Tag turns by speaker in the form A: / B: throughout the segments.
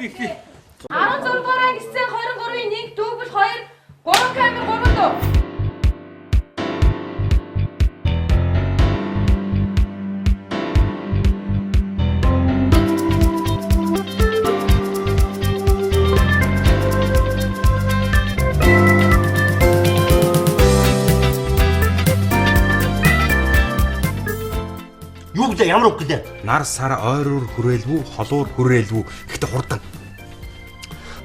A: 16 дугаар анги сцен 23-ийн 1 дубль 2 3 камер 3 дуу.
B: Юу гэлээ ямар үг гэлээ?
C: Нар сар ойроор хүрээлвүү, холуур хүрээлвүү. Гэхдээ хурдан.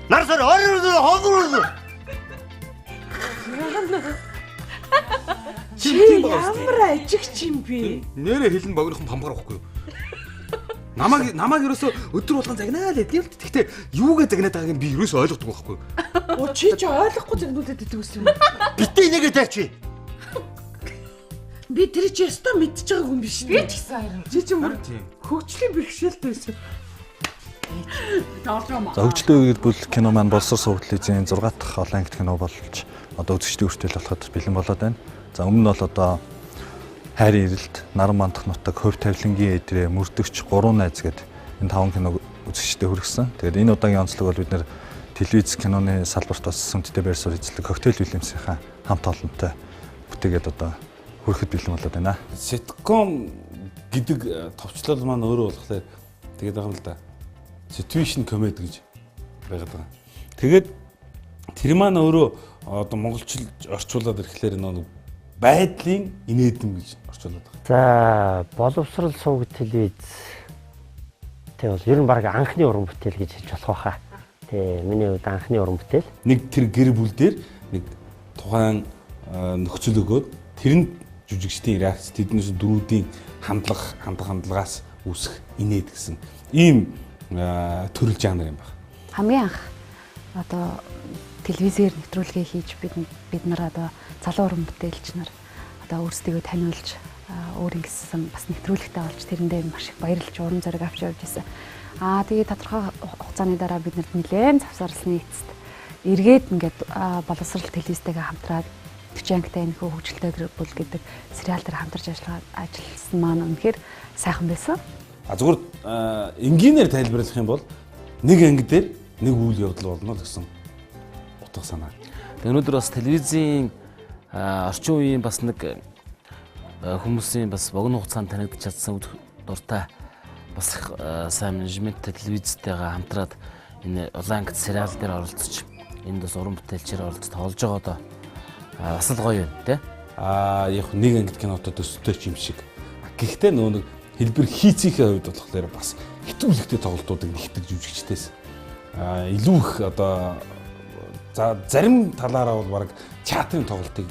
B: Нар сар ойроор холуур.
C: Чи тийм байгаа үстэй.
D: Ямар ажигч юм бэ?
C: Нэрээ хэлэн богинохон памгаар байхгүй юу? Намайг ерөөсөө өдөр болгон загнаа л гэдэг юм л. Гэхдээ юугээ загнаад байгааг нь би ерөөсөө ойлгодог байхгүй юу?
D: Оо чи ч ойлгохгүй загнуулаад идэг гэсэн юм.
B: Битээ нэгэ тайчи.
D: Би тэр чи ёстой мэдчихэж байгаа хүн биш.
A: Би ч гэсэн харин.
D: Чи чи бүр хөгжлийн бэрхшээлтэй байсан.
E: За хөгжлийн үеэр бүл кино маань боловсрол сувдлын 6 дахь олон ангит кино болж одоо үзэгчдийн хүртэл болоход бэлэн болоод байна. За өмнө нь бол одоо хайрын эрэлт, наран мандах нутаг, хувь тавилангийн эдрээ, мөрдөгч, гурван найз гээд энэ таван киног үзэгчдэд хүргэсэн. Тэгээд энэ удаагийн онцлог бол бид нэр телевиз киноны салбарт бас сүмтдээ байр суурь эзлэх Коктейл Вильямсынхаа хамт олонтой бүтээгээд одоо хүрэхэд бэлэн болоод байна.
F: Ситком гэдэг товчлол маань өөрөө болохоор тэгээд байгаа юм л да. Situation comedy гэж байгаад байгаа. Тэгээд тэр маань өөрөө одоо монголчилж орчуулад ирэхлээр нэг байдлын инээдэм гэж орчуулад байгаа.
G: За боловсрол сувг телевиз тэг бол ер нь баг анхны уран бүтээл гэж хэлж болох байхаа. Тэ миний хувьд анхны уран бүтээл.
F: Нэг тэр гэр бүл дээр нэг тухайн нөхцөл өгөөд тэрэнд жүжигчдийн реакц тэднээс дөрүүдийн хандлага хандлагаас үүсэх инээд гэсэн ийм төрөл жанр юм байна.
H: Хамгийн анх одоо телевизээр нэвтрүүлгээ хийж бид нар одоо залуу уран бүтээлч нар одоо өөрсдийгөө таниулж өөр ингэсэн бас нэвтрүүлэгтэй болж тэрэндээ маш их баярлж урам зориг авч явж байсан. Аа тэгээ тодорхой хугацааны дараа бид нарт нэлээд завсарласны эцэст эргээд ингээд боловсрол телевизтэйгээ хамтраад 40 ангитай энэхүү хөгжилтэй гэр бүл гэдэг сериал дээр хамтарч ажилласан маань үнэхээр сайхан байсан.
F: А зүгээр энгийнээр тайлбарлах юм бол нэг анги дээр нэг үйл явдал болно л гэсэн утга санаа.
I: Өнөөдөр бас телевизийн орчин үеийн бас нэг хүмүүсийн бас богино хугацаанд танигдаж чадсан дуртай бас сайн менежменттэй телевизтэйгээ хамтраад энэ улаан ангид сериал дээр оролцож энд бас уран бүтээлчээр оролцож тоглож байгаа одоо бас л гоё юм тий.
F: Аа яг нэг ангид кинотой төстэй ч юм шиг. Гэхдээ нөгөө нэг хэлбэр хийцийнхээ хувьд болохоор бас хитүүлэгтэй тоглолтуудыг нэгтгэж жүжигчдээс илүү их одоо за зарим талаараа бол баг театрын тоглолтыг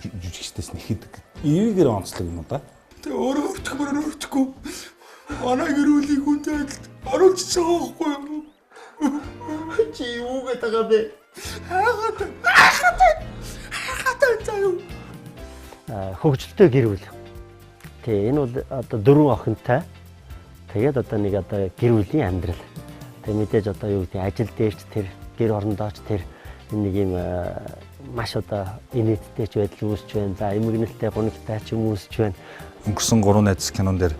F: жүжигчдээс нэхэдэг. Эвгээр онцлог юм уу да.
C: Тэгээ өөрөө өртөхмөр өртөхгүй. Манай гэр бүлийг хүнтэй адилт оруулж байгаа байхгүй юу?
B: Чи юу гэдэг байгаа бэ?
C: Хайгаад заа юу?
G: Хөгжилтэй гэр бүл. Тэ энэ бол одоо дөрвөн охинтой. Тэгээд одоо нэг одоо гэр бүлийн амьдрал. Тэг мэдээж одоо юу гэдэг ажил дээрч тэр гэр орондоо ч тэр нэг юм маш одоо инээдтэй ч байдал үүсч байна. За эмгэнэлтэй гунигтай ч юм үүсч байна.
E: Өнгөрсөн гурван найз кинон дээр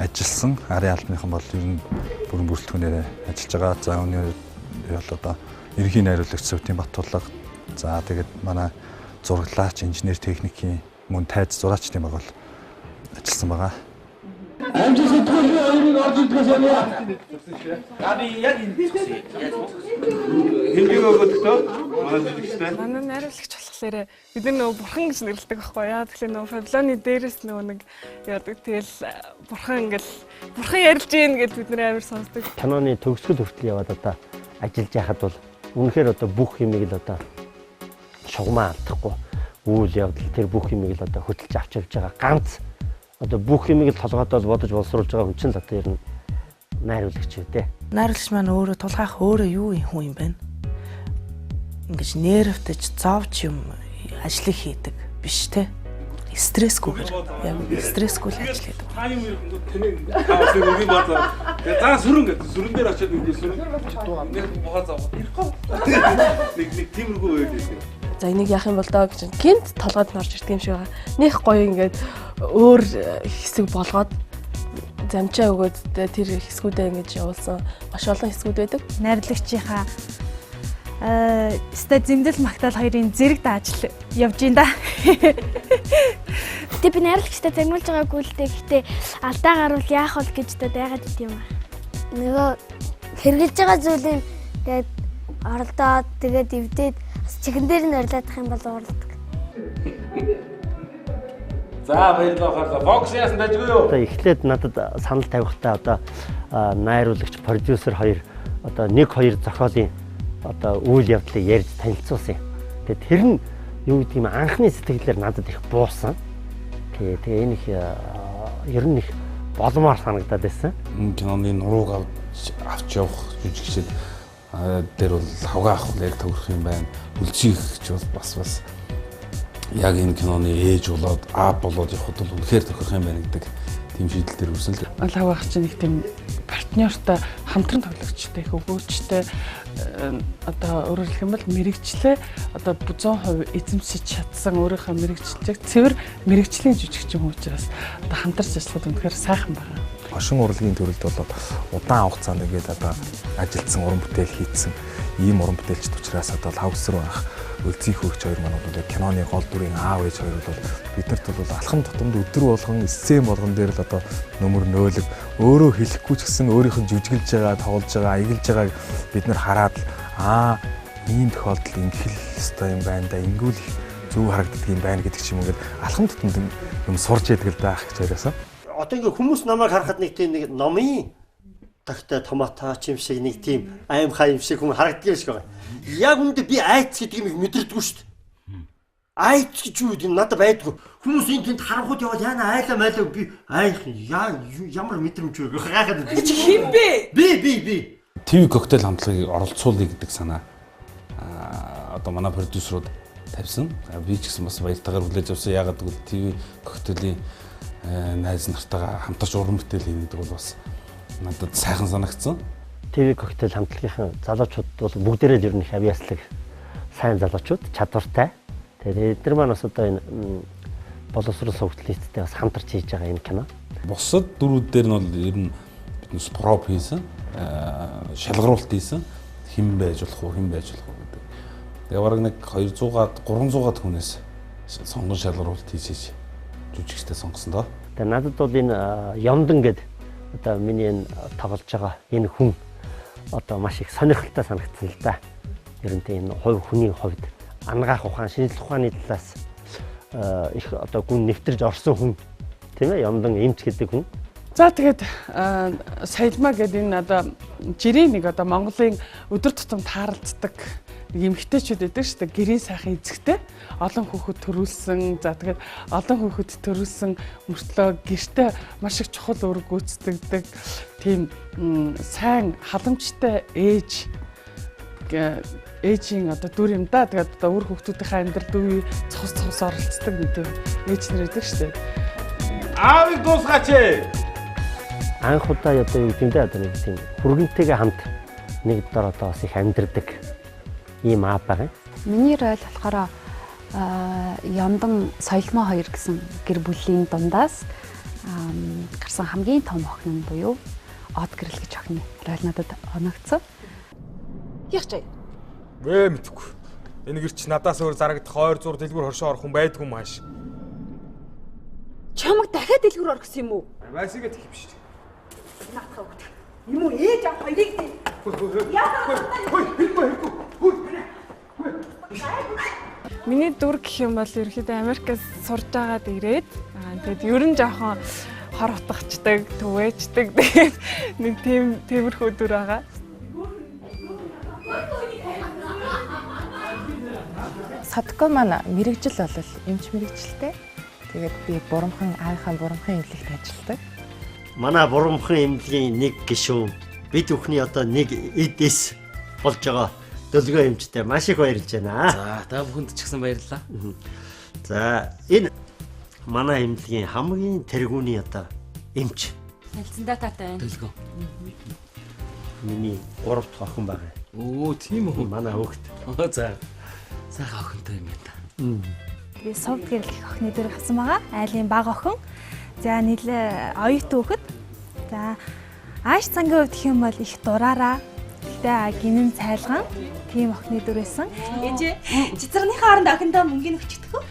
E: ажилласан арын албаныхан бол ер нь бүрэн бүрэлдэхүүнээр ажиллаж байгаа. За өнөө бол одоо ерөнхий найруулагч Сүвтийн Батулга. За тэгээд манай зураглаач, инженер техникийн мөн тайз зураачдын баг бол ажилласан байгаа.
J: Амжилт сэтгүүлийн хоёрыг орж ирдгээс яа.
K: Би яг энэ зогсъё. Хэмжээг өгөөдөгтөө манай жүжигчтэй.
L: Манай найруулагч болохоор бид нар нөгөө бурхан гэж нэрлэдэг байхгүй яа. Тэгэхээр нөгөө Павлоны дээрээс нөгөө нэг яадаг. Тэгэл бурхан ингээл бурхан ярьж гин гэж бид нар амар сонсдог.
G: Киноны төгсгөл хүртэл яваад одоо ажиллаж байхад бол үнэхээр одоо бүх юмыг л одоо шугамаа алдахгүй үйл явдал тэр бүх юмыг л одоо хөтөлж авч явж байгаа ганц одоо бүх юмыг л толгойдоо бодож боловсруулж байгаа хүн чинь л одоо ер нь найруулагч үү те.
D: Найруулагч маань өөрөө тулгаах өөрөө юу юм хүн юм бэ? Ингэж нервтэж зовж юм ажлыг хийдэг биш те. Стрессгүйгээр яг стрессгүй л ажил хийдэг.
F: Та юм ярих юм тэнэг та бас нэг үгийн баазаа. Тэгээ за сүрэн гэдэг сүрэн дээр очиод нэг сүрэн нэг бохоо зав. Нэг нэг тиймэрхүү байл лээ.
M: За энийг яах юм бол доо гэж гинт толгойд нь орж ирдэг юм шиг байгаа. Нэх гоё ингээд өөр хэсэг болгоод Замчаа өгөөд тэр хэсгүүдээ ингэж явуулсан маш олон хэсгүүд байдаг.
N: Найрлагчийнхаа өстой зэмдэл магтаал хоёрын зэрэг даажл явж ин да.
O: Гэтэ би найрлагчтай загнуулж байгаагүй л дээ. Гэтэ алдаа гарвал яах вэ гэж одоо дайгаад идэм юм аа.
P: Нөгөө хэрглэж байгаа зүйлийг тэгээд оролдоод тэгээд эвдээд бас чихэн дээр нь орилоодах юм бол уурладаг.
K: За баярлалаа харлаа. Фокус яасан дажгүй юу?
G: Одоо эхлээд надад санал тавихтаа одоо найруулагч, продюсер хоёр одоо 1 2 зохиолын одоо үйл явдлыг ярьж танилцуулсан юм. Тэгээд тэр нь юу гэдэг юм анхны сэтгэлээр надад их буусан. Тэгээ энэ их ер нь их боломоор санагдаад байсан.
F: Энэ киноны нурууг авч явах жүжигчид дээр бол хавгаа авах яг төгрөх юм байна. Үлзий их ч бол бас яг энэ киноны ээж болоод аав болоод явхад бол үнэхээр тохирох юм байна гэдэг тийм шийдэл дээр хүрсэн л.
D: Лав ах чинь нэг тийм партнертай хамтран тоглогчтой их өгөөчтэй одоо өөрөөр хэлэх юм бол мэрэгчлээ одоо 100% эзэмшиж чадсан өөрийнхөө мэрэгчлэлийг цэвэр мэрэгчлийн жүжигчин хүн учраас одоо хамтарч ажиллахад үнэхээр сайхан байна.
Q: Хошин урлагийн төрөлд бол удаан хугацаанд ингээд одоо ажилласан уран бүтээл хийцэн ийм уран бүтээлчд учраас одоо лав өсрөө анх Өлзий хөөгч хоёр маань бол киноны гол дүрийн аав ээж хоёр бол биднэрт бол алхам тутамд өдөр болгон сцен болгон дээр л одоо нөмөр нөөлөг өөрөө хэлэхгүй ч гэсэн өөрийнх нь жүжиглж байгаа, тоглож байгаа, аяглаж байгааг бид нар хараад л аа ийм тохиолдолд ингэх л ёстой юм байна да, ингэвэл их зөв харагддаг юм байна гэдэг ч юм ингээд алхам тутамд юм сурж яадаг л да ах гэж яриасан.
B: Одоо ингээ хүмүүс намайг харахад нэг тийм нэг номын тагтай томаточ юм шиг нэг тийм аимхай юм шиг хүн харагддаг юм шиг байгаа. Яг үүндээ би айц гэдэг юм мэдэрдэггүй шүү дээ. Айц гэж юу гэдэг юм надад байдгүй. Хүмүүс энэ тэнд харанхуйд явбал яана айлаа майлаа би айх яа ямар мэдрэмж вэ гайхаад.
A: Чи хэн бэ?
B: Би.
F: TV коктейл хамтлагийг оролцуулъя гэдэг санаа одоо манай продюсерууд тавьсан. Би ч гэсэн бас баяртайгаар хүлээж авсан. Яагаад гэвэл TV коктейлийн найз нартайгаа хамтарч уран бүтээл хийнэ гэдэг бол бас надад сайхан санагдсан.
G: TV коктейл хамтлагийн залуучууд бол бүгдээрээ л ер нь их авьяаслаг сайн залуучууд, чадвартай. Тэгээд эдгээр маань бас одоо энэ боловсрол сувгдлын бас хамтарч хийж байгаа энэ кино.
F: Бусад дөрүүд дээр нь бол ер нь биднес проб хийсэн, шалгаруулалт хийсэн. Хэн байж болох уу, хэн байж болох уу гэдэг. Тэгээ бараг нэг 200-аад 300-аад хүнээс сонгон шалгаруулалт хийж жүжигчтэй сонгосон доо.
G: Тэгээ надад бол энэ Ямдан гэдэг одоо миний энэ тоглож байгаа энэ хүн одоо маш их сонирхолтой санагдсан л да. Ер нь энэ хувь хүний хувьд ангаах ухаан, шинжлэх ухааны талаас их одоо гүн нэвтэрж орсон хүн тийм Ямдан эмч гэдэг хүн.
D: За тэгээд Соёлмаа гэдэг энэ одоо жирийн нэг одоо Монголын өдөр тутам тааралддаг нэг эмэгтэйчүүд байдаг шүү дээ. Гэрийн сайхан эзэгтэй олон хүүхэд төрүүлсэн. За тэгээд олон хүүхэд төрүүлсэн мөртлөө гэртээ маш их чухал үүрэг гүйцэтгэдэг тийм сайн халамжтай ээж ээжийн одоо дүр юм да. Тэгээд одоо үр хүүхдүүдийнхээ амьдралд үе цус цус оролцдог нэг тийм ээж нар байдаг шүү дээ.
K: Аавыг дуусгаач.
G: Анх удаа одоо юу гэдэг юм бэ? Одоо нэг тийм хүргэнтэйгээ хамт нэг дор одоо бас их амьдардаг ийм аав байгаа.
H: Миний роль болохоор Ямдан Соёлмоо хоёр гэсэн гэр бүлийн дундаас гарсан хамгийн том охин нь буюу Од гэрэл гэж охины роль надад оногдсон.
A: Яах чай?
C: Вэ мэдгүй. Энэ гэрч надаас өөр зарагдах ойр зур дэлгүүр хоршоо орох хүн байдгүй юм ааш.
A: Чамаг дахиад дэлгүүр орох гэсэн юм уу?
C: Васигээ тэх юм шүү дээ.
A: Наадхаа өгдөг. Юм уу ээж авах хоёрыг дээ.
L: Миний дүр гэх юм бол ерөөхдөө Америкаас сурж байгаад ирээд тэгээд ер нь жоохон хор утгачдаг, түгээчдэг тэгээд нэг тийм тиймэрхүү дүр байгаа.
R: Садко маань мэрэгжил бол эмч мэрэгжилтэй. Тэгээд би бурамхан аавынхаа бурамхан эмнэлэгт ажилладаг.
B: Манай бурамхан эмнэлгийн нэг гишүүн бид бүхний одоо нэг эд эс болж байгаа Дөлгөө эмчтэй маш их баярлж байна.
I: За та бүхэнд ч гэсэн баярлалаа.
B: За энэ манай эмнэлгийн хамгийн тэргүүний одоо эмч.
A: Танилцсандаа таатай байна.
I: Дөлгөө.
B: Миний 3 дахь охин байгаа.
I: Өө тийм үү.
B: Манай хүүхэд.
I: За. Сайхан охинтой юм байна та.
N: Би сувд гэрлэх охины дүр авсан байгаа. Айлын баг охин. За нийлээ оюутан хүүхэд. За Ааш цангийн хувьд гэх юм бол их дураараа гэхдээ гинэн цайлган тийм охины дүр байсан.
A: Ээжээ цэцэрнийхээ оронд охиндоо мөнгөний өгчихдөх үү?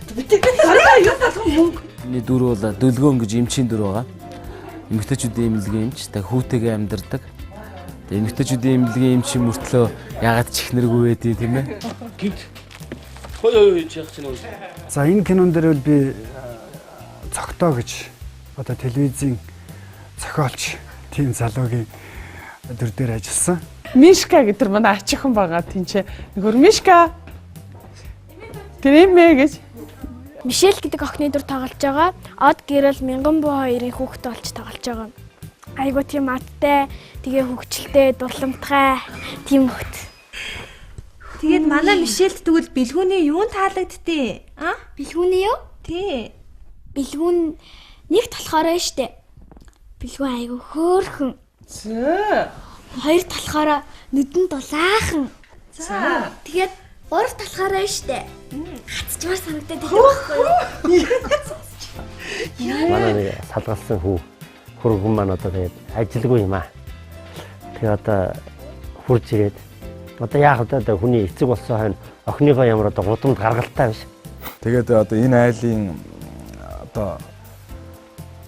A: Юу болгон мөнгө.
I: Миний дүр бол дөлгөөн гэж эмчийн дүр байгаа. Эмэгтэйчүүдийн эмнэлгийн эмч, тэг хүүтэйгээ амьдардаг. Тэг эмэгтэйчүүдийн эмнэлгийн эмч мөртлөө ягаад ч ихнэргүй байдیں тийм ээ.
K: Гинт. Хой хой яах чинь үү?
S: За энэ кинон дээр бол би цогтоо гэж одоо телевизийн зохиолч тийм залуугийн дүр дээр ажилласан.
D: Мишка гэдэг тэр манай ачихан байгаа тэнцээ. Нөхөр Мишка. Тэр юм ээ гэж.
O: Мишель гэдэг охины дүр тоглож байгаа. Од гэрэл Мянган буу хоёрын хүүхэд болж тоглож байгаа. Айгуу тийм адтай, тэгээ хөгжилтэй, дурламтгай тийм хөхт.
N: Тэгээд манай Мишельд тэгвэл бэлгүүний юун таалагдтыг? А?
P: Бэлгүүний юу?
N: Тий.
P: Бэлгүүн нэгт болохоор байна штэ. Бэлгүүн айгуу хөөрхөн.
D: Зөө.
P: Хоёр талахаараа нүдэн дулаахан.
N: За.
P: Тэгээд гурав талахаараа штэ. Хацчмаар санагдаад байдаг байхгүй юу?
G: Манай нэг салгалсан хүү хөргөн маань одоо тэгээд ажилгүй юм аа. Тэгээ одоо хурж ирээд одоо яах вэ одоо хүний эцэг болсон хойно охиныгоо ямар одоо гудамд гаргалтай биш.
Q: Тэгээд одоо энэ айлын одоо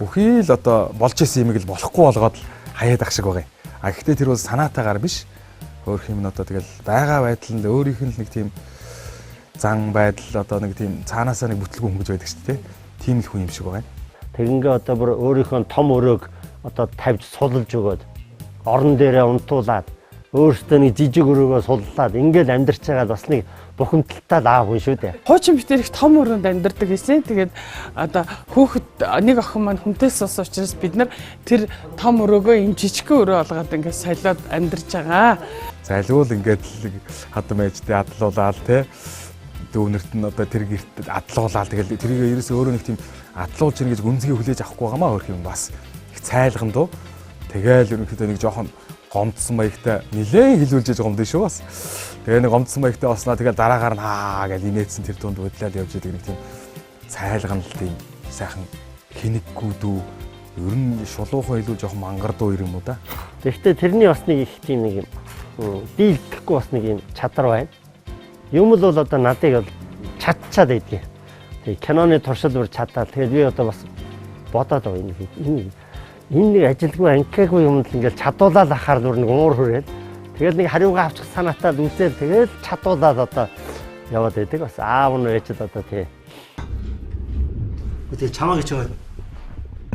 Q: бүхий л одоо болж исэн юмыг л болохгүй болгоод л хаяад ах шиг байгаа юм. А гэхдээ тэр бол санаатаагаар биш. Өөр юм нь одоо тэгэл байгаа байдал нь өөрийнх нь л нэг тийм зан байдал одоо нэг тийм цаанаасаа нэг бүтлгүй хөнгөж байдаг шүү дээ. Тийм л хүн юм шиг байгаа юм.
G: Тэгингээ одоо бүр өөрийнхөө том өрөөг одоо тавьж сулж өгөөд орон дээрээ унтуулад өөртөө нэг жижиг өрөөгөө суллаад ингээл амьдарч байгаа бас нэг бухимдалтай л аав хүн шүү дээ.
D: Хуучин битэр их том өрөөнд амьдардаг гэсэн. Тэгээд одоо хүүхэд нэг охин маань хүнтээс суусан учраас бид нар тэр том өрөөгөө юм жижигхэн өрөө олгоод ингээд солиод амьдарч байгаа.
Q: Зайлуул ингээд л хадам ээжтэй адлуулаад те дүүнерт нь одоо тэр герт адлуулаад тэгэл тэрийг ерөөсөө өөрөө нэг тийм адлуулж ийн гэж гүнзгий хүлээж авахгүй байгаамаа өөр юм бас их цайлган дөө. Тэгэл ерөнхийдөө нэг жоохон гомдсон маягтай нилээн хилүүлж иж гомдсон шүү бас. Тэгээ нэг гомдсон маягтай болсноо тэгэл дараагаар нь аа гэж инээдсэн тэр дунд удлаад явж идэг нэг тийм цайлган л тийм сайхан хинэггүй дүү ер нь шулуухан илүү жоохон мангар дуу юм уу да.
G: Тэгэхдээ тэрний бас нэг их тийм нэг юм дийлдэхгүй бас нэг юм чадвар байна. Юм л бол одоо надыг бол чадчаад байдгийг. Тэгээ киноны туршил бүр чадаад тэгээд би одоо бас бодоод байгаа энэ энэ нэг ажилгүй анкаагүй юмд л ингээл чадуулаад ахаар нүр нэг уур хүрээд тэгэл нэг хариугаа авчих санаатай л үзэл тэгэл чадуулаад одоо яваад байдаг. Бас аав нь ээж л одоо тий.
B: Тэгээ чамаа гэж байгаа.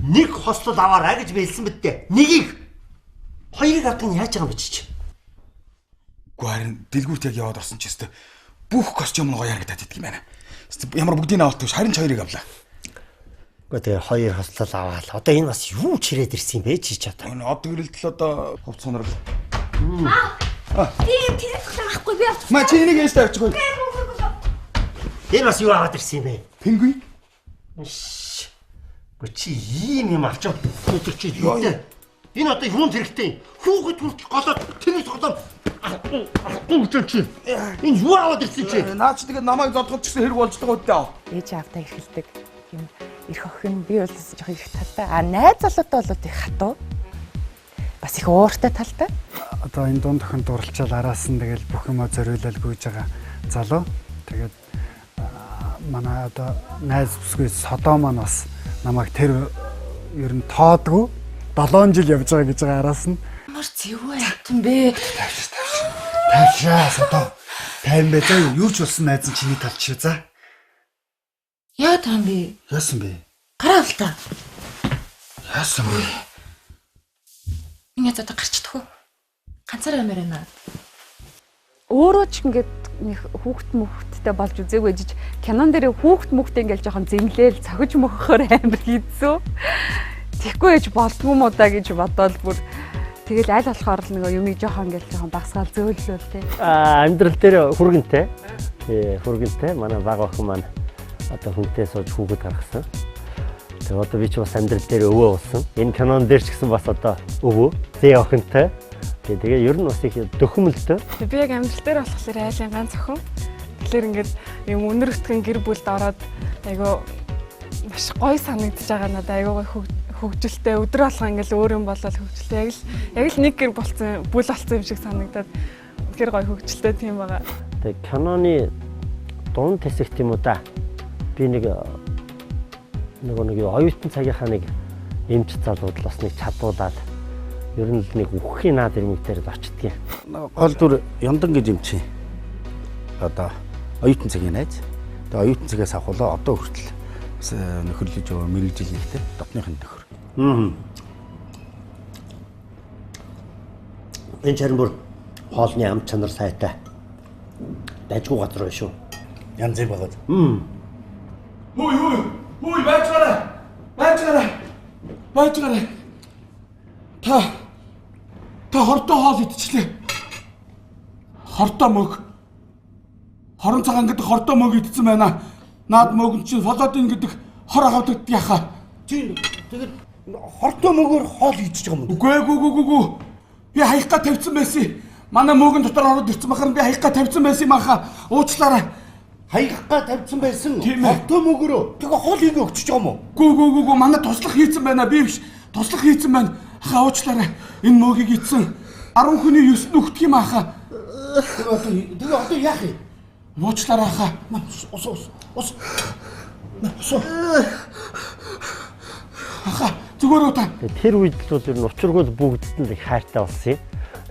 B: Нэг хослол аваарай гэж би хэлсэн мэт дээ. Нэгийг хоёрыг авдаг нь яаж байгаа юм бэ чи?
C: Үгүй харин дэлгүүрт яг яваад орсон ч өстө бүх костюм нь гоё харагдаад идэх юм байна. Ямар бүгдийг нь авалт биш харин ч хоёрыг авлаа.
G: Гэхдээ тэгээ хоёр хослол аваал. Одоо энэ бас юу ч ирээд ирсэн юм бэ чи ч одоо.
C: Энэ од гэрэлтэл одоо хувц сонрол.
P: Би юм тэрийг тоглоом авахгүй би авчих.
C: Ма чи энийг ээжтэй авчихгүй.
G: Энэ бас юу аваад ирсэн юм бэ?
C: Пингвин.
G: Гэхдээ чи ийм юм авчаад өдөр чи юу вэ? Энэ одоо юунд хэрэгтэй юм? Хүүхэд хүртэл голоод тэрний тоглоом авахгүй гэж чи. Энэ юу аваад ирсэн чи?
C: Наа чи тэгээд намайг зодгож чигсэн хэрэг болж байгаа үедээ.
R: Ээж аавтай эрхэлдэг юм эрх охин би бол жоох их талтай. А найз залуутай бол их хатуу. Бас их ууртай талтай.
S: Одоо энэ дунд охин дурлалчаал араас нь тэгэл бүх юмаа зориулал гүйж байгаа залуу. Тэгээд манай одоо найз бүсгүй Содоо маань бас намайг тэр ер нь тоодгүй 7 жил явж байгаа гэж байгаа араас нь.
A: Ямар зэвүү амтан бэ?
S: Тавшаа Содоо. Тайван бай заа юу ч болсон найз нь чиний талд шүү за.
A: Яа таам бэ?
S: Яасан бэ?
A: Гараа авал та.
S: Яасан бэ?
A: Миний зодоо гарчдах уу? Ганцаараа ямар байна.
H: Өөрөө ч ингээд нэг хүүхд мөхттэй болж үзээгүй жиж кинон дээр хүүхд мөхтэй ингээд жоохон зэмлээл цохиж мөхөхөр амар хэцүү. Тэгэхгүй ээж болдгоо юм уу да гэж бодоол бүр тэгэл аль болохоор л нөгөө юмыг жоохон ингээд жоохон багсгаал зөөллөөл те.
G: Аа амьдрал дээр хүргэнтэй. Тий, хүргэнтэй. Манай бага охин маань одоо хүнтэй сууж хүүхэд гаргасан. Тэгээ одоо би ч бас амьдрал дээр өвөө болсон. Энэ кинон дээр ч гэсэн бас одоо өвөө, зээ охинтой. Тэгээ ер нь бас их дөхөмөлтөө.
L: Би яг амьдрал дээр болохоор айлын ганц охин. Тэгэхээр ингээд юм өнөр өтгөн гэр бүлд ороод айгуу маш гоё санагдаж байгаа надад айгуу гоё хөгжилтэй өдөр алга ингээл өөр юм болол хөгжилтэй яг л нэг гэр болцсон бүл болцсон юм шиг санагдаад үнэхээр гоё хөгжилтэй тийм байгаа.
G: Тэгээ киноны дунд хэсэгт юм уу да. Би нэг нөгөө нэг оюутан цагийнхаа нэг эмч залууд л бас нэг чадуулаад ер нь л нэг үхэхийн наад ирмэг дээр л очдгийг.
T: Гол дүр Ямдан гэж юм чи. Одоо оюутан цагийн найз. Тэгээ оюутан цагаас авахулаа одоо хүртэл бас нөхөрлөж байгаа мэрэгжил нэгтэй дотныхын нөхөр.
G: Энэ чаран бүр хоолны ам чанар сайтай. Дажгүй газар байна шүү.
T: Янз бүр байгаа.
J: Хүй хүй хүй байж гараа. Байж гараа. Байж гараа. Та хортой хоол идчихлээ. Хортой мөг. 20 цагаан гэдэг хортой мөг идсэн байна. Наад мөг чинь фолодин гэдэг хор агавдагд яхаа.
T: Чи тэгээд хортой мөгөөр хоол идчихэж байгаа юм уу?
J: Үгүй. Би хаяггаа тавьсан байсан. Манай мөөгөн дотор ороод ирсэн бахар би хаяггаа тавьсан байсан юм аха. Уучлаарай.
T: Хаяггаа тавьсан байсан. Хортой мөгөөрөө тэгээ хоол хийгээ өгчөж байгаа юм уу?
J: Гүү. Манай туслах хийцэн байна. Би биш. Туслах хийцэн байна. Аха уучлаарай. Энэ мөөгийг идсэн. 10 хүний 9 нь өгдөг юм аха.
T: Тэгээ одоо яах юм?
J: Уучлаарай аха.
T: Ус. Ус.
J: Аха зүгээр үү та.
G: Тэр үед л бол ер нь учиргүй л бүгдд нь их хайртай болсон юм.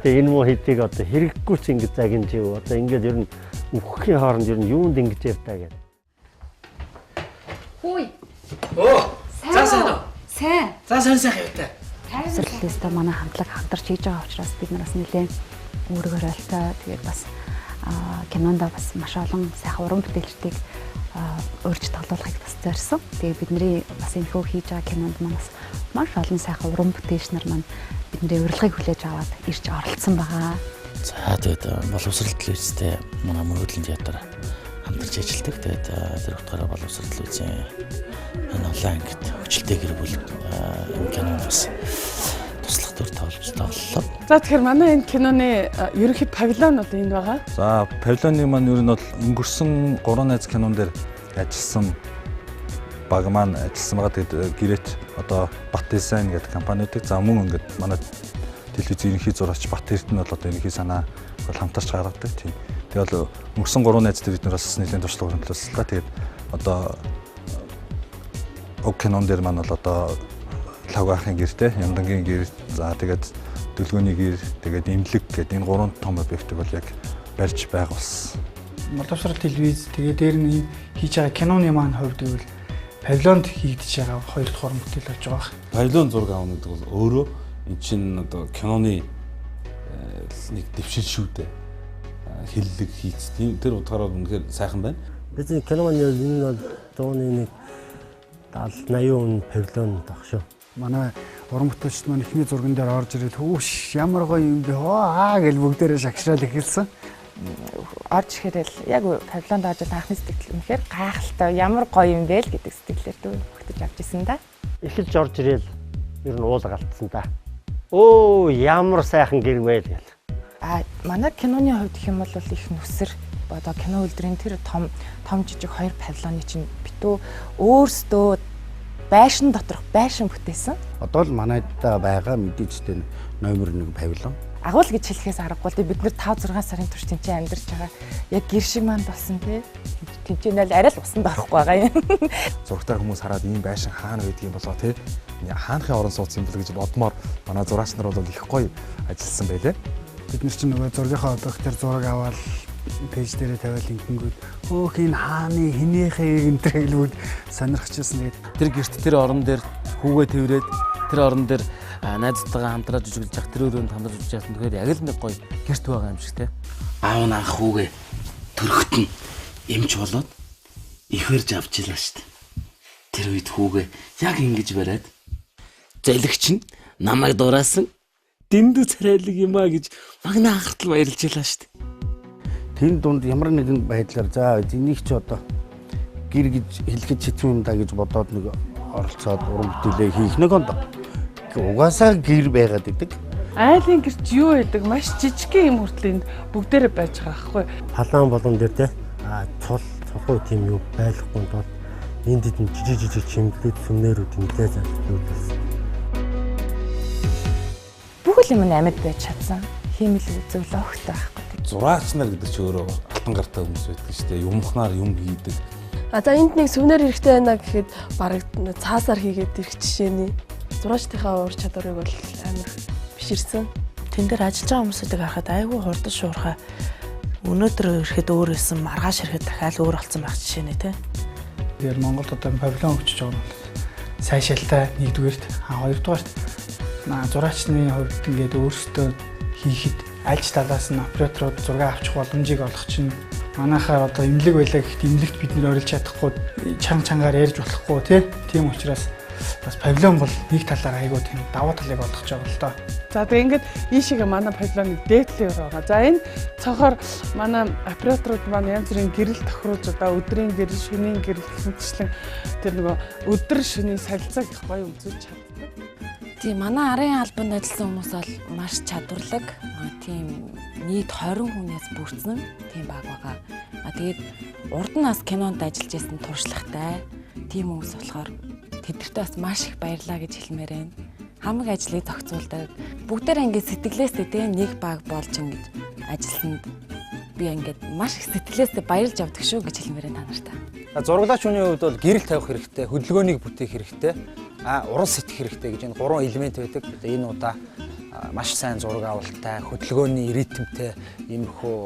G: Тэгээ энэ муу хэдийг одоо хэрэггүй ч ингэж загинж юу. Одоо ингээд ер нь үхэхийн хооронд ер нь юунд ингэж явтаа гэдэг.
A: Хүй.
K: Оо. За сайн уу?
H: Сайн.
K: За сайн сайхан явтай.
H: Боловсролтой манай хамтлаг хамтарч хийж байгаа учраас бид нар бас нэлээд үүрэг оройлтой. Тэгээд бас кинондоо бас маш олон сайхан уран бүтээлчдийг урьж тоглуулахыг бас зорьсон. Тэгээд бидний бас энэхүү хийж байгаа кинонд маань бас маш олон сайхан уран бүтээлч нар маань бидний урилгыг хүлээж аваад ирж оролцсон байгаа.
I: За тэгээд боловсрол телевизтэй манай мөрөөдлийн театр хамтарч ажилладаг. Тэгээд тэр утгаараа боловсрол телевизийн энэ олон ангид хөгжилтэй гэр бүл энэ кино бас туслах төр тоглолоо.
D: За тэгэхээр манай энэ киноны ерөнхий павильон бол энд байгаа.
E: За павильоны маань ер нь бол өнгөрсөн 3 найз кинон дээр ажилласан баг маань ажилласан байгаа. Тэгээд гэрээт одоо Бат Дизайн гэдэг компаниудыг за мөн ингээд манай телевиз ерөнхий зураач Бат Эрдэнэ бол одоо ерөнхий санаа бол хамтарч гаргадаг тийм. Тэгээд бол өнгөрсөн 3 найз дээр бид нар бас нэлээд туршлага хөрөнгөлүүлсэн. Тэгээд одоо уг кинон дээр маань бол одоо Лавгаахын гэртэй, Ямдангийн гэр, за тэгээд Дөлгөөний гэр, тэгээд Имлэг гэдэг энэ гурван том объектыг бол яг барьж байгуулсан.
S: Боловсрол телевиз тэгээд дээр нь хийж байгаа киноны маань хувьд гэвэл павильонд хийгдэж байгаа хоёр дахь уран бүтээл болж байгаа.
F: Павильон зураг авах гэдэг бол өөрөө эн чинь одоо киноны нэг дэвшил шүү дээ. Хэллэг хийц. Тийм тэр утгаараа үнэхээр сайхан байна.
G: Бидний кино маань энэ бол 100-ны нэг 70 80% павильон баг шүү.
S: Манай уран бүтээлчд маань эхний зурган дээр орж ирээд хүүш ямар гоё юм бэ аа гэж бүгдээрээ шагшраал эхэлсэн.
R: Орж ирэхээр л яг павильонд орж анхны сэтгэл үнэхээр гайхалтай ямар гоё юм бэ л гэдэг сэтгэлээр дүүргэж авч исэн да.
G: Эхэлж орж ирээл ер нь уулга алдсан да. Өө ямар сайхан гэр вэ л гэл.
R: А манай киноны хувьд гэх юм бол их нүсэр одоо кино үйлдвэрийн тэр том том жижиг хоёр павильоны чинь битүү өөрсдөө байшин доторх байшин бүтээсэн.
T: Одоо л манайдаа байгаа мэдээчтэй номер 1 павильон.
R: Агуул гэж хэлэхээс аргагүй л бид нэр 5 6 сарын турш тэнцээ амьдарч байгаа. Яг гэр шиг маань болсон тий. Тэнцэнэл арай л усанд орохгүй байгаа юм.
Q: Зурагтаар хүмүүс хараад ийм байшин хаана байдгийг болоо тий. Хаанхын орон сууц юм бол гэж бодмоор манай зураач нар бол их гоё ажилласан байлээ.
S: Бид нар чинь нөгөө зургийнхаа объектээр зураг аваад пэйж дээрээ тавиал ингэнгүүд өөх энэ хааны хинээхээ энэ төр гэл бүгд сонирхчихсан. Тэгээд
I: тэр гэрт тэр орон дээр хүүгээ тэрврээд тэр орон дээр найзтайгаа хамтраад жүжиглэж явах тэр өрөөнд хамтраад жүжиглэж явах тэгэхээр яг л нэг гоё гэрт байгаа юм шиг те.
K: Аав нь анх хүүгээ төрөхт нь эмч болоод ихэрж авч илаа шүү дээ. Тэр үед хүүгээ яг ингэж бариад зэлэгч нь намайг дураасан дэндүү царайлаг юм а гэж магна анхтал баярлж илаа шүү дээ.
T: Тэн дунд ямар нэгэн байдлаар за энийг чи одоо гэр гэж хэлэхэд хэцүү юм да гэж бодоод нэг оролцоод уран бүтээлээ хийх нэг онд. Угаасаа гэр байгаад идэг.
D: Айлын гэрч юу байдаг? Маш жижигхэн юм хүртэл энд бүгдээрээ байж байгаа байхгүй.
G: Палаан болгон дээр те цул цулгүй тийм юу байхгүй тул энд эдэн жижиг жижиг чимдлүүд сүмнэрүүд нэлээд залбиулсан.
R: Бүх л юм нь амьд байж чадсан. Хиймэл зүйл огт байхгүй.
F: Зураач нар гэдэг чинь өөрөө алтан гартай хүмүүс байдаг шүү дээ. Юмхнаар юм хийдэг.
M: А за энд нэг сувнаар хэрэгтэй байна гэхэд бараг цаасаар хийгээд ирэх жишээний. Зураачдынхаа уур чадварыг бол амар биширсэн.
D: Тэн дээр ажиллаж байгаа хүмүүсүүдийг харахад айгүй хурдан шуурхай. Өнөөдөр ирэхэд өөр байсан, маргааш ирэхэд дахиад өөр болсон байх жишээний тий.
J: Тэгэхээр Монголд одоо павильон өгчөж байгаа нь сайшаалтай нэгдүгээрт, хоёрдугаарт зураачны хувьд ингээд өөрсдөө хийхэд альж талаас нь операторууд зураг авчих боломжийг олгох чинь манайхаар одоо имлэг байлаа гэхэд имлэгт бид нэр орилж чадахгүй, чанга чангаар ярьж болохгүй тий. Тийм учраас бас павильон бол нэг талаар айгүй тийм давуу талыг олгож байгаа л доо.
L: За тэгээ ингээд ийшээгээ манай павильоны дээдлэр байгаа. За энэ цонхоор манай операторууд маань янз бүрийн гэрэл тохируулж одоо өдрийн гэрэл, шөнийн гэрэл гэх мэтчлэн тэр нөгөө өдөр шөнийн солилцоог их гоё үзүүлж чаддаг.
R: Тийм манай арын албанд ажилласан хүмүүс бол маш чадварлаг. Тийм нийт 20 хүнээс бүрдсэн тийм баг байгаа. Тэгээд урд нь бас кинонд ажиллаж исэн туршлагатай тийм хүмүүс болохоор тэдэртээ бас маш их баярлаа гэж хэлмээр байна. Хамаг ажлыг зохицуулдаг. Бүгдээрээ ингээд сэтгэлээсээ тийм нэг баг болж ингэж ажилласанд би ингээд маш их сэтгэлээсээ баярлж явдаг шүү гэж хэлмээр байна та нартай.
U: Зураглаач хүний хувьд бол гэрэл тавих хэрэгтэй, хөдөлгөөнийг бүтээх хэрэгтэй, уран сэтгэх хэрэгтэй гэж энэ гурван элемент байдаг. Энэ удаа маш сайн зураг авалтай, хөдөлгөөний ритмтэй иймэрхүү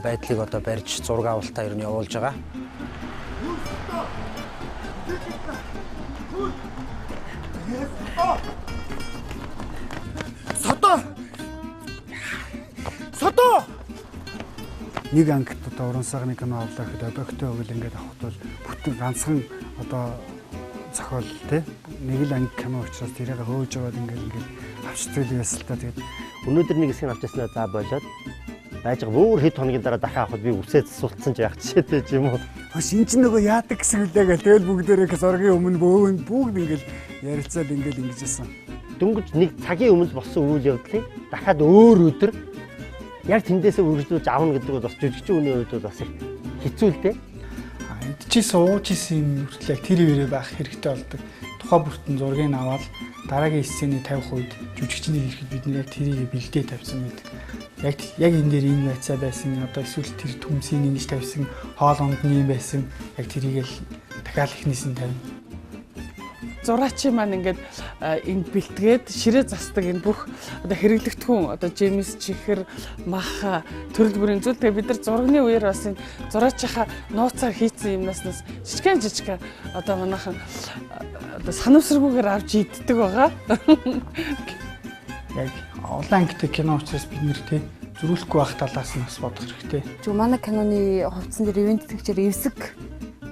U: байдлыг одоо барьж зураг авалтаа ер нь явуулж байгаа.
J: Содоо! Содоо! Нэг ангит одоо уран сайхны кино авлаа гэхэд объектын хөвөл ингээд авахд бол бүтэн ганцхан одоо зохиол тий нэг л анги кино учраас тэрийг хөөж аваад ингээд ингээд авчдаг л байсан л та. Тэгээд
G: өнөөдөр нэг хэсэг нь авчихснаа за болоод байж байгаа бүр хэд хоногийн дараа дахин авахд би үсээ сулцсан ч яах жишээтэй ч юм уу.
S: Хош эн чинь нөгөө яадаг гэсэн үлээ гэл тэгэл бүгдээрээ зургийн өмнө бөөн бүгд ингээл ярилцаад ингээл ингэжсэн.
G: Дөнгөж нэг цагийн өмнө болсон үйл явдлыг дахиад өөр өдөр яг тэндээсээ үргэлжлүүлж авна гэдэг бол бас жүжигчин хүний хувьд бол бас их хэцүү л дээ.
J: Идчихсэн уужсэн юм хүртэл яг тэр үерээ байх хэрэгтэй болдог. Тухай бүртэн зургийг аваад дараагийн сцений тавих үед жүжигчнийг ирэхэд бид нэр яг тэрийг бэлдээ тавьсан байдаг. Яг энэ дээр энэ байцаа байсан, одоо эсвэл тэр төмсийг ингэж тавьсан, хоол унд нь юм байсан, яг тэрийг л дахиад эхнээс нь тавина.
L: Зураачийн маань ингээд энд бэлтгээд ширээ застдаг энэ бүх одоо хэрэглэгдэхүүн одоо жимс, чихэр, мах төрөл бүрийн зүйл. Тэгээ бид нар зургийн үеэр бас энэ зураачийнхаа нууцаар хийцэн юмнаас нас жижигэн жижигэн одоо манайхан одоо санамсаргүйгээр авч иддэг байгаа.
J: Яг олон ангитай кино учраас бид нэр тий зөрүүлэхгүй байх талаас нь бас бодох хэрэгтэй.
H: Зүг манай киноны хувцсан дээр ивент тэтгэгчээр эвсэг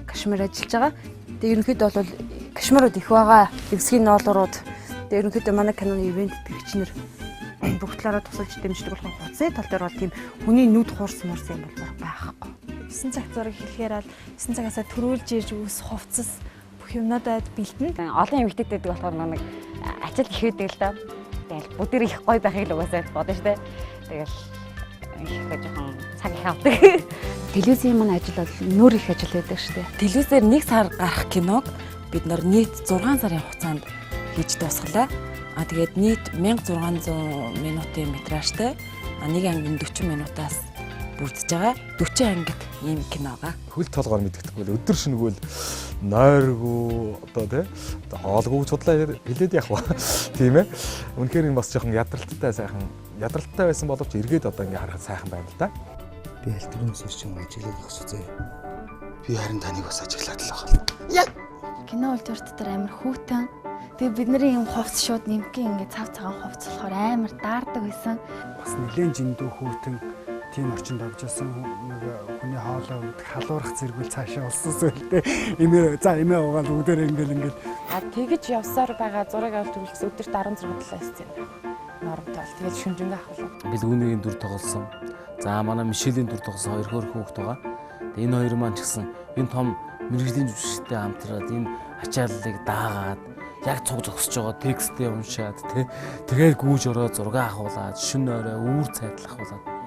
H: кашмир ажиллаж байгаа. Тэгээ ерөнхийдөө бол кашмирууд их байгаа. Эвсгийн ноолрууд. Тэгээ ерөнхийдөө манай киноны ивент тэтгэгч нар бүх талаараа тусалж дэмждэг болохоор хувцсны тал дээр бол тийм хүний нүд хуурс мурс юм бол байхгүй.
N: 9 цаг зураг хэлэхээр бол 9 цагаасаа төрүүлж ирж үс хувцас бүх юмнуудад бэлтэнэ.
V: Олон эмэгтэйд байдаг болохоор нэг ачаал их байдаг л да. Тэгэл бүгд их гоё байхыг л угаасаа бодно штэ. Тэгэл их жоохон цаг их авдаг.
H: Телевизийн манай ажил бол нөр их ажил байдаг штэ.
R: Телевизээр 1 сар гарах киног бид нар нийт 6 сарын хугацаанд хийж дуусгалаа. А тэгээд нийт 1600 минутын метражтай. А нэг анги 40 минутаас бүрдэж байгаа 40 ангит ийм киногаа.
Q: Хөл толгоор мэддэхгүй л өдөр шөнөгүй л нойргүй одоо тий одоо хоолгүй судлаа хэлээд явах ба тийм ээ. Үнэхээр энэ бас жоохон ядралттай сайхан ядралттай байсан боловч эргээд одоо ингээ харахад сайхан байна л да.
K: Би альтрын сэрчин ажиглаад өгч үзье. Би харин таныг бас ажиглаад л байгаа.
P: Яг кино үйлдвэр дотор амар хүүтэн. Тэгээ бидний юм хувцс шууд нэмгэн ингээ цав цагаан хувцс болохоор амар даардаг байсан.
S: Бас нэлээд жиндүү хүүтэн тийм орчинд авч байсан нэг хүний хоолой өгдөг халуурах зэрэгүүл цаашаа олсон сүлдээ эмээ за эмээ угаал бүгдээрээ ингээл ингээл
R: А тэгэж явсаар байгаа зураг авалт үргэлжлэс өдөрт 16 7 сцен авах. Нормтой бол тэгэл шүнжэнгээ авахлаа.
I: Бэлгүүнийгийн дүр тоглосон. За манай Мишелийн дүр тоглосон хоёр хөөрхөн хүүхэд байгаа. Тэгээ энэ хоёр маань ч гэсэн энэ том мэрэгжлийн жүжигчтэй хамтраад энэ ачааллыг даагаад яг цуг зогсож байгаа текстээ уншаад тий тэгээд гүүж ороо зураг авахуулаад шин орой үүр цайдал авахуулаад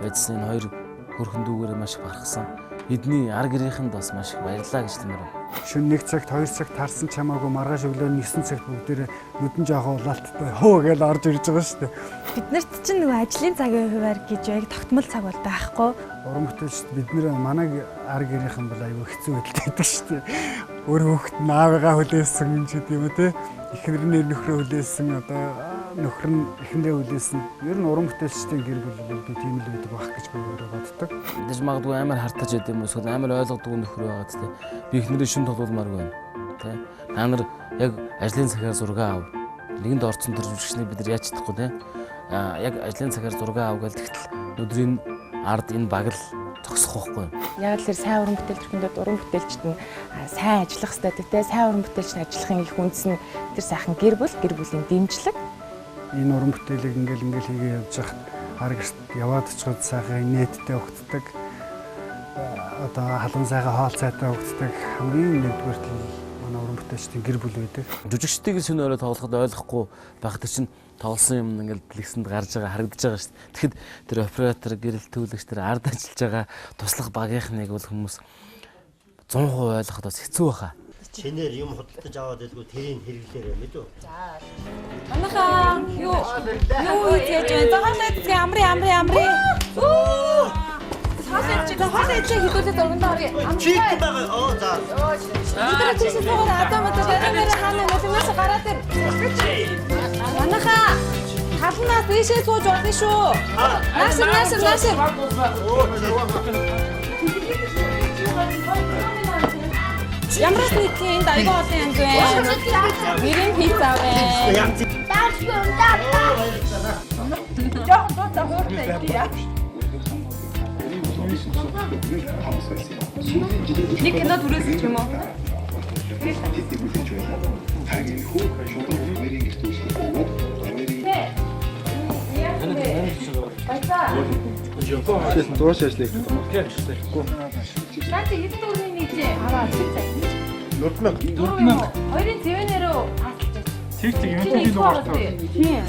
I: байжсан энэ хоёр хөөрхөн дүүгээр маш их бархсан. Эдний ар гэрийнхэнд бас маш их баярлалаа гэж хэлмээр байна.
S: Шөнө 1 цагт 2 цагт харсан ч хамаагүй маргааш өглөө 9 цагт бүгдээрээ нүдэн жоохон улаалттай хөө гэж орж ирж байгаа шүү дээ.
N: Биднэрт чинь нөгөө ажлын цагийн хуваар гэж яг тогтмол цаг бол байхгүй.
S: Уран бүтээлчд бид нэр манай ар гэрийнхэн бол айгүй хэцүү байдалтай байдаг шүү дээ. Өөр хүүхэд нь аавыгаа хүлээсэн юм ч гэдэг юм уу те. Эхнэр нь нөхрөө хүлээсэн, одоо нөхөр нь эхнэрээ хүлээсэн. Ер нь уран бүтээлчдийн гэр бүл бол би тийм л байдаг байх гэж би өөрөө боддог.
I: Мэдээж магадгүй амар хартаж байд юм уу эсвэл амар ойлгодог нөхөр байгаа ч те. Би эхнэрээ шүн тоглуулмааргүй байна. Тэ. Та нар яг ажлын цагаар зураг ав. Нэгэнд орцсон тэр жүжигчнийг бид нар яаж чадахгүй те. А яг ажлын цагаар зураг ав гэж тэгтэл өдрийн ард энэ баг л зогсох байхгүй юу?
B: Яг л тэр сайн уран бүтээл төрхөндөө уран бүтээлчд нь сайн ажиллах хэрэгтэй гэдэг те. Сайн уран бүтээлч нь ажиллахын их үндэс нь тэр сайхан гэр бүл, гэр бүлийн дэмжлэг.
S: Энэ уран бүтээлийг ингээл хийгээ явж хахад ар гэрт яваад очиход сайхан инээдтэй өгддөг. Одоо халуун сайхан хоол цайтай өгддөг. Хамгийн нэгдүгээрт л манай уран бүтээлчдийн гэр бүл байдаг.
I: Жүжигчдийг шөнө орой тоглоход ойлгохгүй байх тэр чинь тоглосон юм ингээл дэлгэсэнд гарч байгаа харагдаж байгаа шүү дээ. Тэгэхэд тэр оператор, гэрэл төвлөгч тэр ард ажиллаж байгаа туслах багийнхныг бол хүмүүс 100% ойлгоход бас хэцүү байхаа.
G: Чинээр юм худалдаж аваад байлгүй тэрийг хэрэглээрэй мэдүү.
A: За. Манайхаа юу хийж яаж байна? За хоол идэх амрын амрын амрын. Хоол идчих. Хоол идэх хэдүүлээ зургандаа оръё.
G: Чик байгаа. Оо за.
A: Өдөр тийш суугаар адам одоо яриа хаана нэлэмээс гараад ир. Манайхаа талнаас ийшээ сууж болно шүү. Нааш нааш нааш. Ямраас нэг тийм энд айгүй олон янз байна. Мэрийн пицца байна. Жохон дууцаа хууртай идэ. Нэг кино түрээсэж юм уу?
O: Зураач ажил хийх гэдэг.
A: Наа чи хэдэн төгрөгийн нийлээ? Аваа тэр цай.
O: 4000.
A: 4000. Хоёрын зэвэнэрөө таасалж байна.
O: Тэг тэг юм дугаар.
A: Тийм.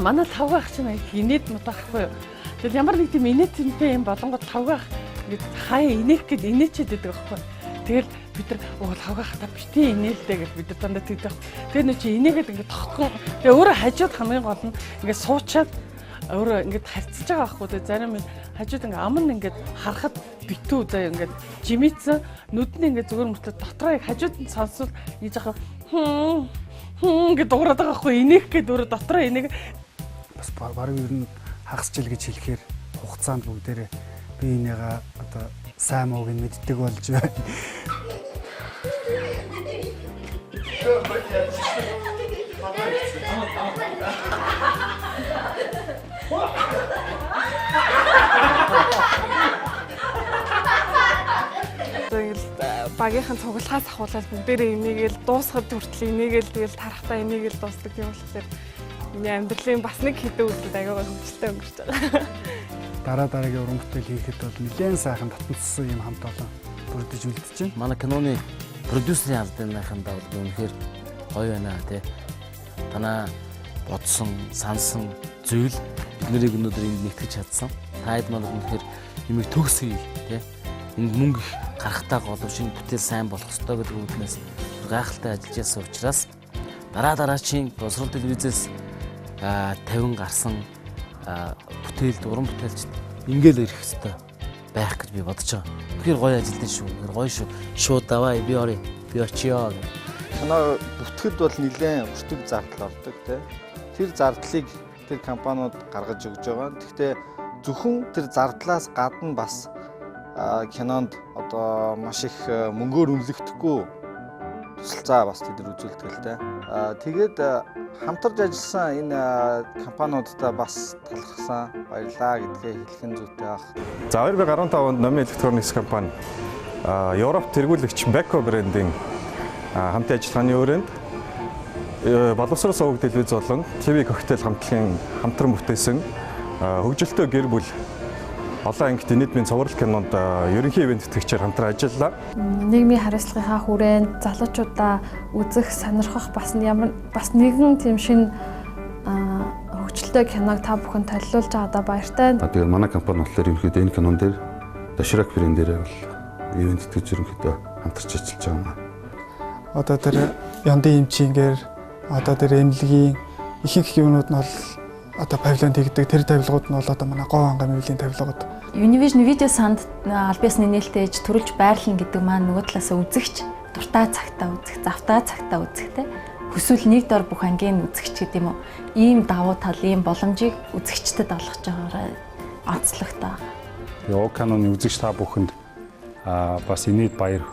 L: Манай лавга ах чинь их инээд мутаа ахгүй юу. Тэгэл ямар нэг тийм инээдтэй юм болонгод лавга ах ингээд хаяа инээх гээд инээчээд байдаг байхгүй. Тэгэл бид нар оо лавга ах та битээ инээлдэ гэж бид нар дандаа тэгдэг. Тэгээ нөө чи инээгээд ингээд тогтхон. Тэгээ өөрөө хажууд хамгийн гол нь ингээд суучаад өөрөө ингээд харьцаж байгаа байхгүй. Тэгээ зарим нь хажууд ингээд ам нь ингээд харахад битүү заяа ингээд жимийцэн нүд нь ингээд зүгээр мөртлөө дотроо яг хажууд нь сонсвол ингэж яхаа хм хм гэж дуурайд байгаа байхгүй. Инээх гээд өөрөө дотроо инээх
S: бас бараг ер нь хагас жил гэж хэлэхээр хугацаанд бүгдээрээ би энийгээ одоо сайн мууг нь мэддэг болж байна.
L: Тэгэл багийнхан цуглахаас ахуулаад бүгдээрээ энийгээл дуусахад хүртэл энийгээл тэгэл тарахтаа энийгээл дуусдаг юм болохоор миний амьдралын бас нэг хэдэн үйлдэл аягаа гоё хөвгөлтэй өнгөрч байгаа.
S: Дараа дараагийн уран бүтээл хийхэд бол нэлээд сайхан татанссан юм хамт олон бүрдэж үлдэж байна.
I: Манай киноны продюсерийн албаныхандаа бол би үнэхээр гоё байна тий. Танаа бодсон, сансан зүйл бид нарыг өнөөдөр энд нэгтгэж чадсан. Та хэд маань үнэхээр юмыг төгс хий тий. Энд мөнгө их гарахтаа голов шинэ бүтээл сайн болох ёстой гэдэг үүднээс гайхалтай ажиллаж байсан учраас дараа дараачийн боловсрол телевизээс 50 гарсан бүтээлд уран бүтээлчд ингээл ирэх ёстой байх гэж би бодож байгаа. Тэгэхээр гоё ажилтан шүү. Тэгэхээр гоё шүү. Шууд даваа би орё. Би очиё гэх.
O: Кино бүтгэд бол нэлээд өртөг зардал ордог тий. Тэр зардлыг тэр компаниуд гаргаж өгж байгаа. Гэхдээ зөвхөн тэр зардлаас гадна бас кинонд одоо маш их мөнгөөр үнэлэгдэхгүй тусалцаа бас тэд нар үзүүлдэг л дээ. Тэгээд хамтарч ажилласан энэ компаниудтай бас талархсан, баярлаа гэдгээ хэлэх нь зүйтэй байх.
W: За 2015 онд Номын Electronics компани Европ тэргүүлэгч Beko брендийн хамтын ажиллагааны өрөөнд боловсрол суваг телевиз болон ТV коктейл хамтлагийн хамтран бүтээсэн хөгжилтэй гэр бүл олон ангит инээдмийн цуврал кинонд ерөнхий ивент тэтгэгчээр хамтран ажиллалаа.
X: Нийгмийн хариуцлагынхаа хүрээнд залуучуудаа үзэх, сонирхох бас ямар бас нэгэн тийм шинэ хөгжилтэй киног та бүхэн толилуулж байгаадаа баяртай.
W: Тэгээд манай компани болохоор ерөнхийдөө энэ кинон дээр Доширак брэнд дээр бол ивент тэтгэж ерөнхийдөө хамтарч ажиллаж байгаа юм.
J: Одоо тэр яндын эмчингээр одоо тэр эмнэлгийн ихэнх юмнууд нь бол одоо павильонд хийгдэг. Тэр тавилгууд нь бол одоо манай говь ангаа мэвлийн тавилгууд.
H: Univision видео санд аль биесны нээлттэй ээж төрөлж байрлана гэдэг маань нөгөө талаас үзэгч дуртай цагтаа үзэх, завтай цагтаа үзэх те. Хүсвэл нэг дор бүх ангийн үзэгч гэдэг юм уу. Ийм давуу тал, ийм боломжийг үзэгчдэд олгож байгаараа онцлогтой байна.
C: Тэгээ уг киноны үзэгч та бүхэнд бас инээд баяр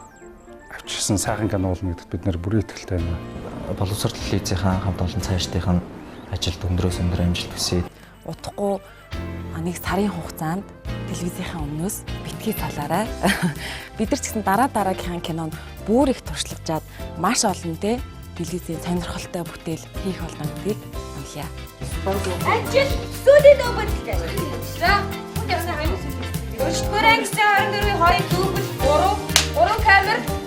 C: авчирсан сайхан кино болно гэдэгт бид нэр бүрэн итгэлтэй байна.
E: Боловсрол телевизийн хамт олон цаашдынх нь ажилд өндрөөс өндөр амжилт хүсье.
R: Удахгүй нэг сарын хугацаанд телевизийнхаа өмнөөс битгий салаарай. Бид нар ч гэсэн дараа дараагийнхаа кинонд бүр их туршлагажаад маш олон те телевизийн сонирхолтой бүтээл хийх болно гэдгийг амлая.
A: Ажил сүүлийн дубль. За, хүн явсан хамгийн сүүлийн. Өчтгөр ангисан 24-ийн 2 дубль 3 3 камер.